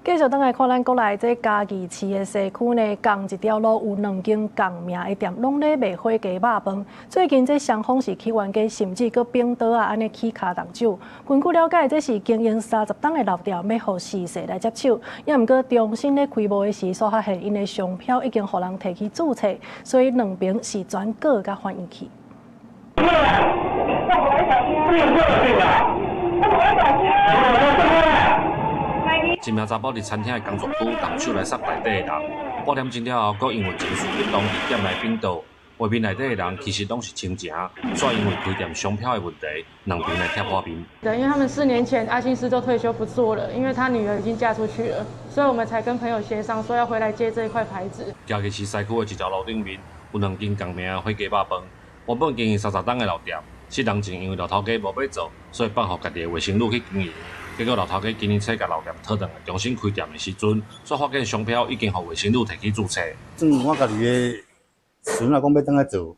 繼續轉來看咱國內這嘉義市的西區呢，仝一條路有兩間仝名的店，攏咧賣火雞肉飯。最近這雙方是起冤家，甚至閣反刀仔按呢起跤動手。根據了解，這是經營30冬的老店，欲予時勢來接手。也毋過重新咧開幕的時，煞發現𪜶的商標已經予人提去註冊，所以兩爿是轉告佮法院去。一名查埔佇餐廳的工作區動手來殺內底的人，半點鐘了後，閣因為情緒激動佇店內反桌。畫面內底的人其實攏是親情，煞因為開店商標的問題，兩爿來拆破面。對，因為他們4年前阿新師就退休不做了，因為他女兒已經嫁出去了，所以我們才跟朋友協商說要回來接這一塊牌子。嘉義市西區的一條路頂面有兩間仝名的火雞肉飯，原本經營30冬的老店，4年前因為老頭家無欲做，所以放予家己的外甥女去經營。結果老頭家今年初共老店討轉來，重新開店的時陣，煞發現商標已經予外甥女提去註冊。算我家己的孫仔講欲轉來做，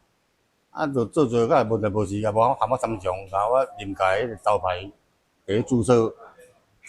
啊，就做做，甲問題無是，也無含我參詳，共我林家彼個招牌提去註冊，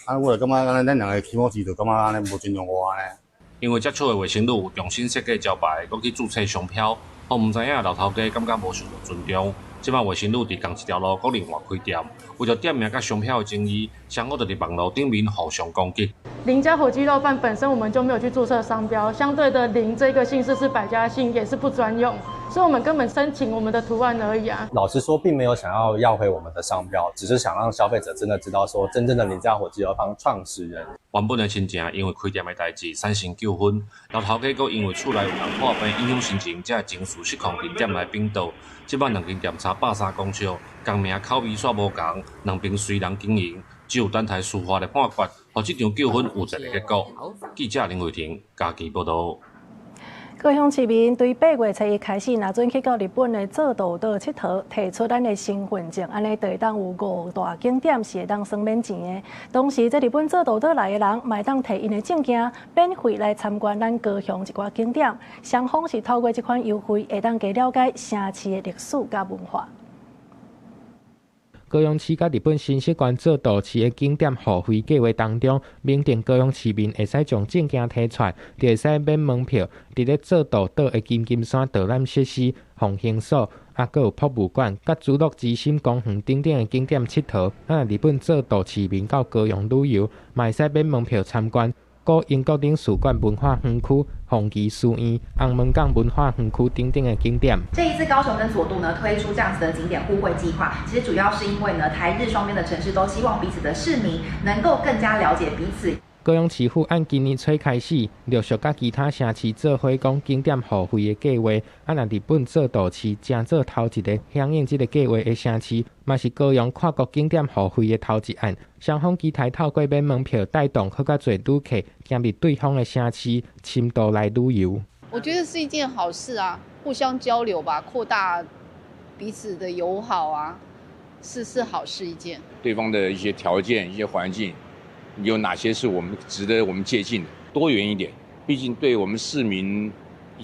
啊，我就感覺按呢，咱兩个起碼是就感覺按呢無尊重我按呢。因為接手的外甥女有重新設計招牌，閣去註冊商標，予毋知影老頭家感覺無受到尊重。這擺外甥女佇仝一條路，閣另外開店，為著店名佮商標的爭議，雙方就佇網路頂面互相攻擊。林家火雞肉飯本身我們就沒有去註冊商標，相對的林這個姓氏是百家姓，也是不專用，所以我們根本申請我們的圖案而已啊。老實說，並沒有想要要回我們的商標，只是想讓消費者真的知道說，真正的林家火雞肉飯創始人。原本的親情因為開店的代誌產生糾紛，老頭家閣因為厝內有人破病影響心情，才會情緒失控佇店內反桌。這擺兩間店差130公尺，仝名口味煞無仝，兩爿隨人經營，只有等待司法的判決，予這場糾紛有一個結果。記者林慧婷嘉義報導。高雄市民對8月初一開始，若準去到日本的做豆島𨑨迌，提出咱的身份證，按呢就會當有五大景點是會當算免錢的。同時，這日本做豆島來的人，嘛會當提𪜶的證件，免費來參觀咱高雄一寡景點。雙方是透過這款優惠，會當加了解城市的歷史佮文化。高雄市佮日本新潟縣做豆市的景點互惠計劃當中，明定高雄市民會使將證件提出來，就會使免門票，佇咧做豆島的金金山導覽設施、奉行所，啊，閣有博物館、佮諸樂之心公園等等的景點𨑨迌。啊，日本做豆市民到高雄旅遊，嘛會使免門票參觀。古英國領事館文化園區、鳳儀書院、紅門港文化園區等等的景點。這一次高雄跟佐渡呢推出這樣子的景點互惠計劃，其實主要是因為呢台日雙邊的城市都希望彼此的市民能夠更加了解彼此。高雄市府按今年初開始，陸續佮其他城市做伙講景點互惠的計劃。啊，若日本做豆市成做頭一个響應這个計劃的城市，嘛是高雄跨國景點互惠的頭一案。雙方期待透過免門票帶動閣較濟旅客進入對方的城市，深度來旅遊。我覺得是一件好事啊，互相交流吧，擴大彼此的友好啊，是好事一件。對方的一些條件、一些環境。有哪些是我們值得我們借鑑的？多元一點，畢竟對我們市民一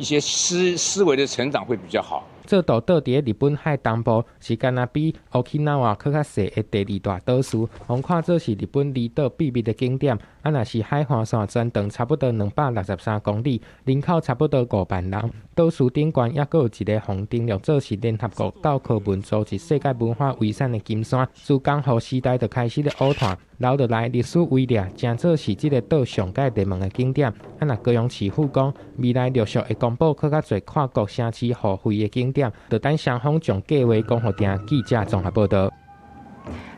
些思維的成長會比較好。做豆島佇日本海東部，是敢若比沖繩閣較細的第二大島嶼，予看做是日本離島秘密的景點。啊，若是海岸線全長差不多263公里，人口差不多5萬人。島嶼頂懸猶閣有一个予登錄做是聯合國教科文組織世界文化遺產的金山。自江戶時代就開始咧挖炭，留落來歷史遺跡，成做是這个島上蓋熱門的景點。啊，若高雄市府講，未來陸續會公布閣較濟跨國城市互惠的景點，就等雙方將計劃講予聽。記者綜合報導。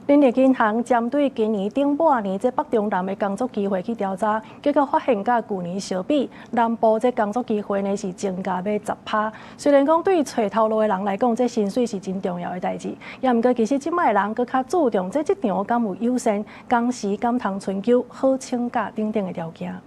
人力銀行針對今年頂半年這北中南的工作機會去調查，結果發現佮舊年相比，南部這工作機會呢是增加欲10%。雖然講對揣頭路的人來講，這薪水是真重要的代誌，也毋過其實這擺的人閣較注重這職場敢有友善、工時敢通春休、好請假等等的條件。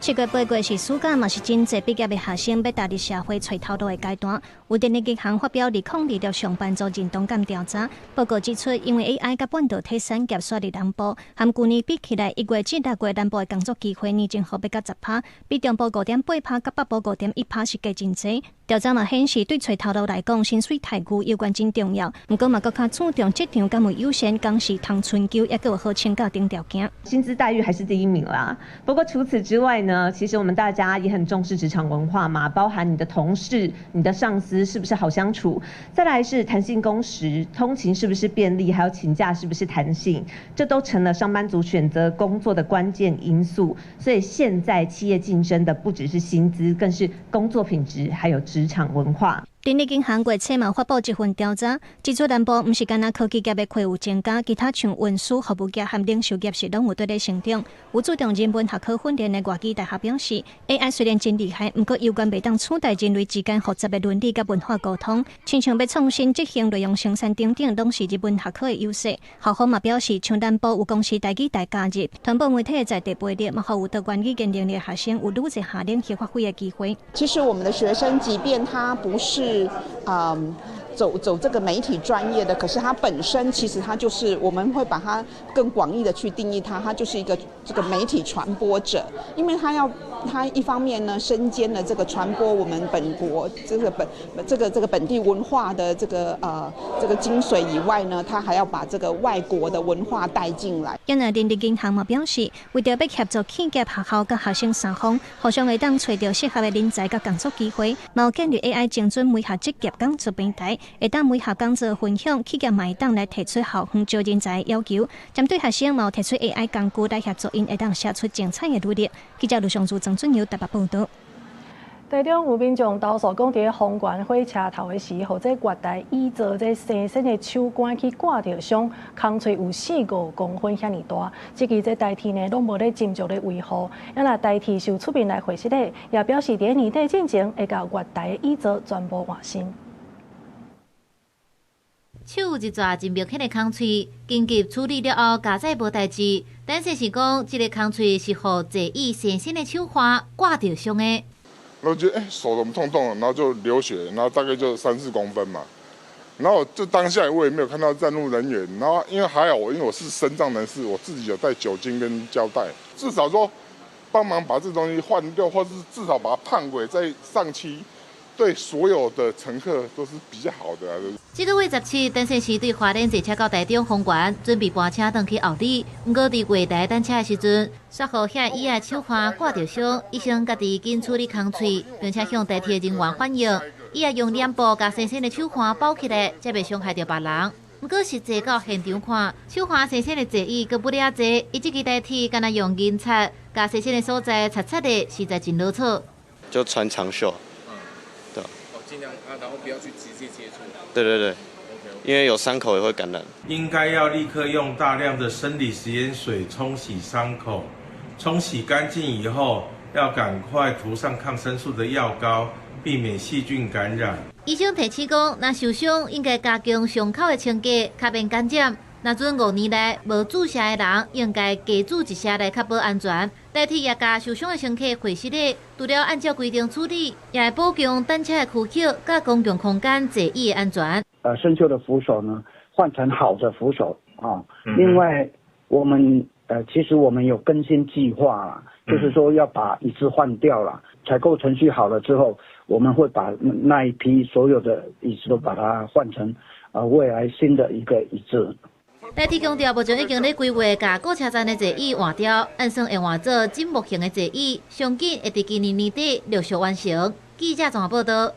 7月8月是暑假，嘛是真濟畢業的學生欲踏入社會揣頭路的階段。有人力銀行發表2026上班族認同感調查報告指出，因為 AI 佮半導體產業徙入南部，和舊年比起來，1月至6月南部的工作機會年增幅欲到10%，比中部5.8%佮北部5.1%是加真濟。調查嘛顯示，對揣頭路來講，薪水待遇猶原真重要，毋過嘛閣較注重職場敢有友善、工時通春休，抑閣有好請假等條件。薪資待遇還是第一名啦。不過除此之外呢，其實我們大家也很重視職場文化嘛，包含你的同事、你的上司是不是好相處，再來是彈性工時、通勤是不是便利，還有請假是不是彈性，這都成了上班族選擇工作的關鍵因素。所以現在企業競爭的不只是薪資，更是工作品質，還有職場文化。人力銀行月初嘛發布一份調查，指出南部毋是干焦科技業的機會增加，其他像運輸服務業和零售業是攏有佇咧成長。有注重人文學科訓練的外語大學表示，AI 雖然真厲害，毋過猶原袂當取代人類之間複雜的倫理佮文化溝通。親像欲創新執行內容生產等等，攏是人文學科的優勢。校方嘛表示，像南部有公視台語台加入，傳播媒體的在地培力，嘛予有多元語言能力的學生有愈濟下領去發揮的機會。其實我們的學生，即便他不是走這個媒體專業的，可是他本身其實他就是，我們會把他更廣義的去定義他，他就是一個這個媒體傳播者，因為他一方面呢身兼了這個傳播我們本國這個本這個這個本地文化的這個精髓以外呢，他還要把這個外國的文化帶進來。因為人力銀行嘛表示，為著欲協助企業、學校佮學生三方，互相會當揣著適合的人才佮工作機會，嘛有建立 AI 精準媒合職業講座平台，會當媒合講座分享，企業嘛會當來提出校方招人才的要求。針對學生嘛有提出 AI 工具來協助𪜶會當寫出精彩的履歷。記者盧尚珠、曾俊友台北報導。台中有民眾投訴講，佇豐原火車頭的時，予這月台椅座這生鉎的手桿去割著傷，空喙有4、5公分遐爾大。這支這台鐵呢，攏無咧斟酌咧維護。啊，若台鐵是有出面來回釋的，也表示佇年底進前會共月台的椅座全部換新。手有一撮真明顯的空喙，緊急處理了後，加載無代誌。但是是講，這个空喙是予坐椅生鉎的手環割著傷的。然後就哎手怎麼痛痛，然後就流血，然後大概就3、4公分嘛。然後就當下我也沒有看到站務人員，然後因為還好我因為我是身障人士，我自己有帶酒精跟膠帶，至少說幫忙把這東西換掉，或是至少把它判軌再上漆，對所有的乘客都是比較好的。這个月17，陳先生對花蓮坐車到台中豐原，準備搬車轉去后里。毋過佇月台等車的時陣，煞予遐椅仔手環割著傷，醫生家己緊處理空喙，並且向台鐵人員反映，伊也用臉布共生鉎的手環包起來，才袂傷害著別人。毋過實際到現場看，手環生鉎的坐椅閣不爾濟，伊這支台鐵敢若用銀刷，共生鉎的所在擦擦的，實在真囉嗦。就穿長袖。對。哦，盡量啊，然後不要去直接接觸。對對對，因為有傷口也會感染。應該要立刻用大量的生理食鹽水沖洗傷口，沖洗乾淨以後，要趕快塗上抗生素的藥膏，避免細菌感染。醫生提醒講，若受傷應該加強傷口的清潔，較免感染。若準5年內無注射的人，應該加注一射來確保安全。台鐵也共受傷的乘客回實的，除了按照規定處理，也會保強等車的區域、佮公共空間座椅的安全。生鏽的扶手呢，換成好的扶手啊。另外，我們其實我們有更新計劃啦，就是說要把椅子換掉了。採購程序好了之後，我們會把那一批所有的椅子都把它換成未來新的一個椅子。台鐵強調，目前已經咧規劃，共各車站的座椅換掉，按算會換做枕木型的座椅，上緊會佇今年年底陸續完成。記者綜合報導。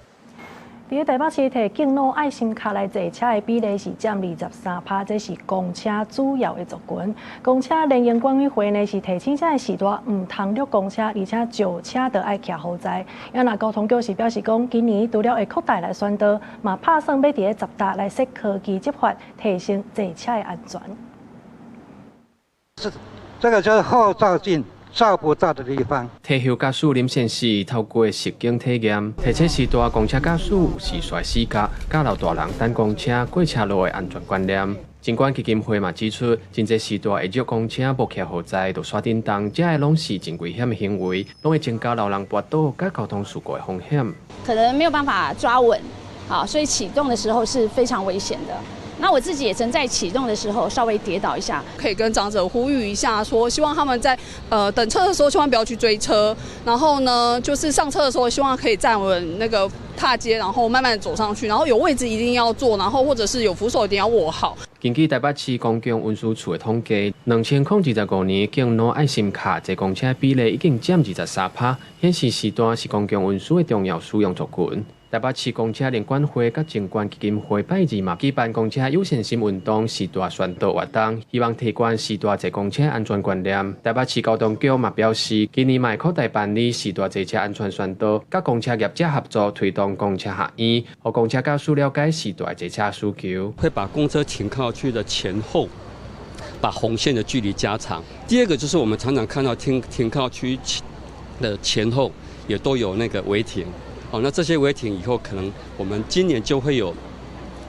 佇台北市提敬老愛心卡來坐車的比例是佔23%，這是公車主要的族群。公車聯營管委會呢是提醒這个時段毋通掠公車，而且召車著愛徛號載。啊若交通局是表示講，今年除了會擴大來宣導，嘛拍算欲佇咧十搭來設科技執法，提升坐車的安全。是，這個就是後照鏡。照不到的地方。退休駕駛林先生透過實景體驗，提醒時大公車駕駛有視線死角，教老大人等公車過車路的安全觀念。盡管基金會嘛指出，真濟時段會著公車無徛號誌就煞振動，這个攏是真危險的行為，攏會增加老人跋倒佮交通事故的風險。可能沒有辦法抓穩，啊，所以啟動的時候是非常危險的。那我自己也曾在啟動的時候稍微跌倒一下，可以跟長者呼籲一下，說希望他們在等車的時候千萬不要去追車，然後呢，就是上車的時候希望可以站穩那個踏階，然後慢慢走上去，然後有位置一定要坐，然後或者是有扶手一定要握好。根據台北市公共運輸處的統計，2025年敬老愛心卡坐公車比例已經佔23%，顯示時段是公共運輸的重要使用族群。台北市公車聯管會佮靜觀基金會拜二嘛舉辦公車友善心運動時段宣導活動，希望提懸時段坐公車安全觀念。台北市交通局嘛表示，今年嘛會擴大辦理時段坐車安全宣導，佮公車業者合作推動公車學院，予公車駕駛了解時段坐車需求。會把公車停靠區的前後，把紅線的距離加長。第二個就是我們常常看到停靠區的前後也都有那個違停。哦，那這些違停以後，可能我們今年就會有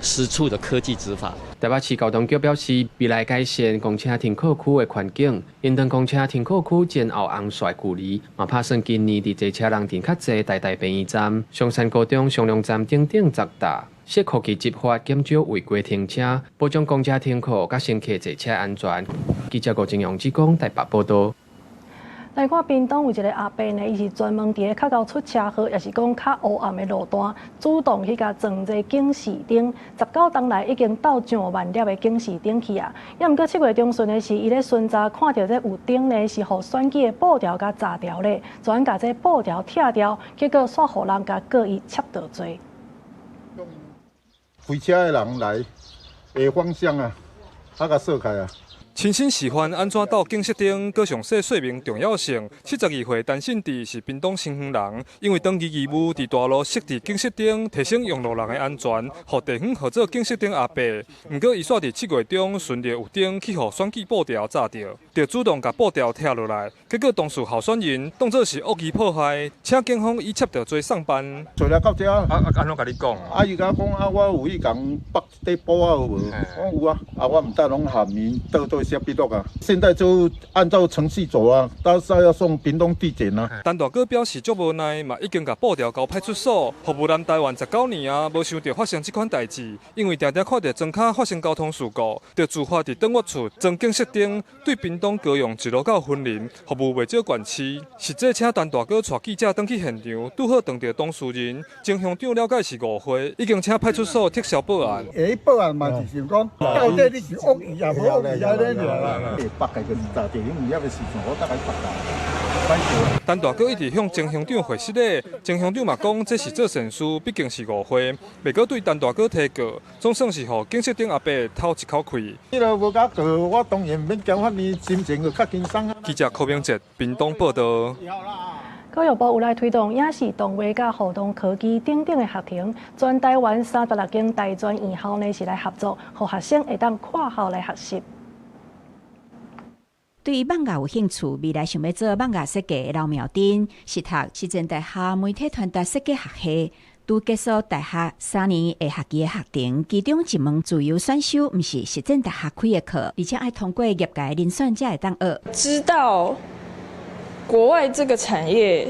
10處的科技執法。台北市交通局表示，未來改善公車停靠區的環境，延長公車停靠區前後紅線距離，嘛拍算今年佇坐車人陣較濟台大病院站、松山高中松隆站等等十搭設科技執法，減少違規停車，保障公車停靠佮乘客坐車安全。記者郭正陽志講台北報道。來看屏東有一个阿伯呢，伊是專門佇咧較𠢕出車禍，抑是講較烏暗的路段，主動去共裝這警示燈。19冬來已經鬥上萬粒的警示燈去啊。抑毋過7月中旬的時，伊咧巡查看著這有燈呢，是予選舉的布條共閘掉咧，專共這布條拆掉，結果煞予人共告伊窃盜罪。開車的人來的方向啊，啊共鎖開啊。親身示範按怎鬥警示燈，閣詳細說明重要性。72歲陳信智是屏東新園人，因為長期義務佇大路設置警示燈，提升用路人的安全，予地方號做警示燈阿伯。毋過伊煞佇7月中巡著有燈去予選舉布條閘著，就主動共布條拆落來。結果當事候選人當做是惡意破壞，請警方以竊盜罪送辦。找來到遮，啊啊，按怎共你講？啊，伊共我講啊，我有去共縛一塊布啊有無？我講有啊，啊，我毋知攏含伊倒倒寫筆錄啊。現在就按照程序走啊，到時候要送屏東地檢啊。陳大哥表示足無奈，嘛已經共布條交派出所。服務南台灣19年啊，無想著發生這款代誌，因為定定看著莊跤發生交通事故，就自發佇轉彎處裝警示燈，對屏東高雄一路到雲林，服務袂少縣市。實際請陳大哥帶記者轉去現場，拄好碰著當事人，曾鄉長了解是誤會，已經請派出所撤銷報案。會報案嘛，是想講到底你是惡意抑無惡意啊？縛開就是閘著，因為遐個時陣我大概縛啦。陳大哥一直向曾鄉長回釋咧，曾鄉長嘛講這是做善事，畢竟是誤會，袂閣對陳大哥提告，總算是予警示燈阿伯透一口氣。你若無共告，我當然免交法院，心情就較輕鬆啊。記者柯明哲屏東報道。教育部有來推動影視動畫佮互動科技等等的學程，全台灣36間大專院校呢是來合作，予學生會當跨校來學習。對漫畫有興趣，未來想欲做漫畫設計的劉妙珍，是讀實踐大學媒體傳達設計學系，拄結束大學3年下學期的學程，其中一門自由選修，毋是實踐大學開的課，而且愛通過業界遴選才會當學。知道國外這個產業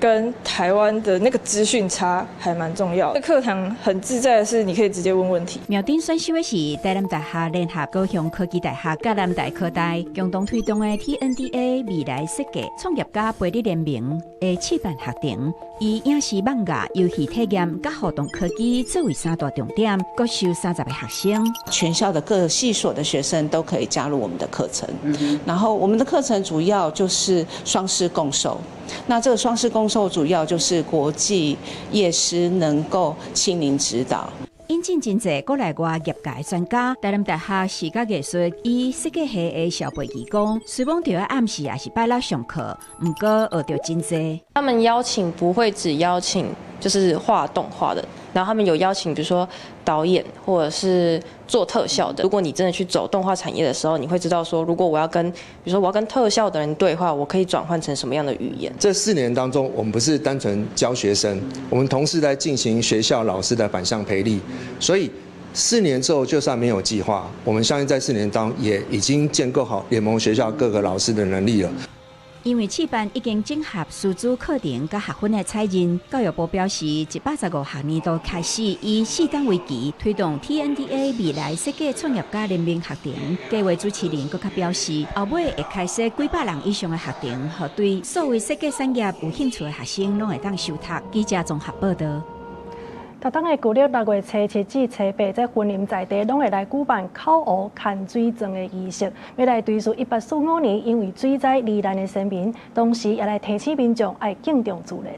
跟台灣的那個資訊差還蠻重要。課堂很自在的是，你可以直接問問題。妙珍選修的是台南大學聯合高雄科技大學佮南台科大共同推動的 TNDA 未來設計創業家培育聯盟的試辦學程，以影視漫畫、遊戲體驗佮互動科技作為三大重點，各收30個學生。全校的各系所的學生都可以加入我們的課程。然後我們的課程主要就是雙師共授。那這個雙師共授主要就是國際業師能夠親臨指導。引進真濟國內外業界專家，台南大學視覺藝術與設計系的蕭培儀講，雖罔著愛暗時抑是拜六上課，毋過學著真濟。他們邀請不會只邀請就是畫動畫的，然後他們有邀請，比如說導演或者是做特效的。如果你真的去走動畫產業的時候，你會知道說，如果我要跟，比如說我要跟特效的人對話，我可以轉換成什麼樣的語言？這4年當中，我們不是單純教學生，我們同時在進行學校老師的反向培力。所以4年之後，就算沒有計劃，我們相信在4年當中也已經建構好聯盟學校各個老師的能力了。因為試辦已經整合師資課程佮學分的採認，教育部表示，115學年度開始以四檔為期推動 TNDA 未來設計創業家聯盟學程。計劃主持人閣較表示，後尾會開設幾百人以上的學程，予對數位設計產業有興趣的學生攏會當修讀。記者綜合報導。逐冬的舊曆6月初7至初8，這雲林在地攏會來舉辦口湖牽水樁的儀式，欲來追思1845年因為水災罹難的先民，同時也來提醒民眾愛敬重自然。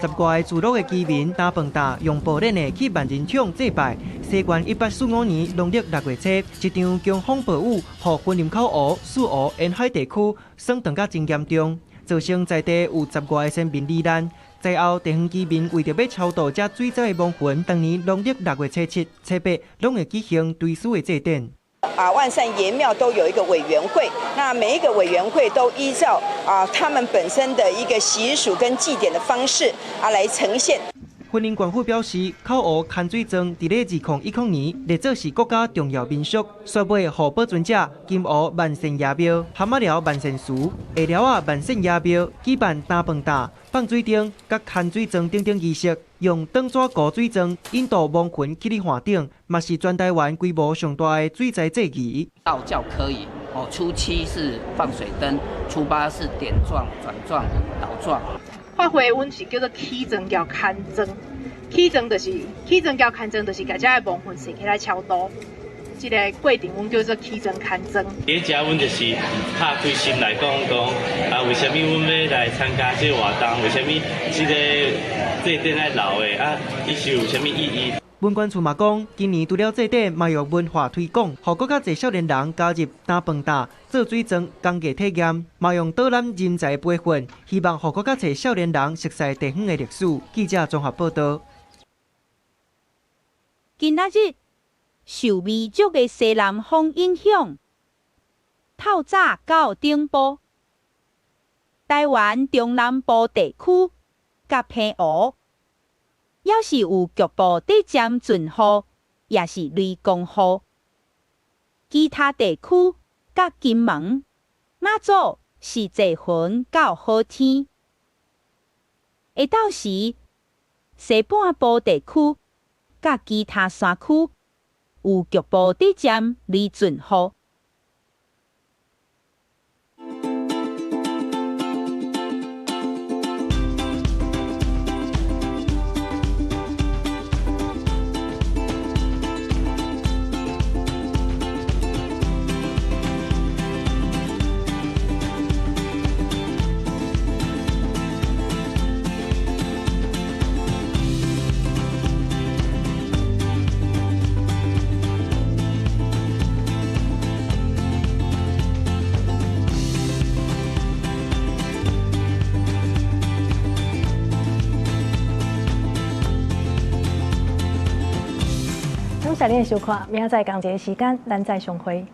10外个聚落的居民擔飯擔用步練的去萬人場祭拜。西元1845年農曆6月初，一場強風暴雨，予雲林口湖、四湖沿海地區損斷甲真嚴重，造成在地有10外个先民罹難。在後，地方居民為著欲超度這水災的亡魂，當年農曆6月初7、初8，攏會舉行追思的祭典。啊，萬善爺廟都有一個委員會，那每一個委員會都依照他們本身的一個習俗跟祭典的方式來呈現。雲林縣府表示，口湖牽水樁佇咧2010年列做是國家重要民俗，煞尾予保存者金湖萬善爺廟、蚶仔寮萬善祠、下寮仔萬善爺廟舉辦擔飯擔、放水燈、佮牽水樁等等儀式，用擋紙糊水樁引導亡魂去佇岸頂，嘛是全台灣規模上大的水災祭儀。道教可以哦，初七是放水燈，初八是點狀、轉狀、倒狀。法會阮是叫做起妝叫牽妝，起妝就是起妝叫牽妝，就是共這个亡魂踅起來超度。這个過程阮叫做起妝牽妝。佇遮阮就是拍開心來講講，啊，為啥物阮欲來參加這个活動？為啥物這个祭典愛留的？啊，伊是有啥物意義？文管處嘛講，今年除了祭典，嘛用文化推廣，予閣較濟少年人加入擔飯擔、做水樁工藝體驗，嘛用導覽人才培訓，希望予閣較濟少年人熟悉地方的歷史。記者綜合報導。今仔日受微弱的西南風影響，透早到頂晡，台灣中南部地區佮澎湖，猶是有局部短暫陣雨，抑是雷公雨。其他地區佮金門、馬祖是濟雲到好天。下晝時，西半部地區佮其他山區有局部短暫雷陣雨。感謝您的收看，明仔載仝一个時間，咱再相會。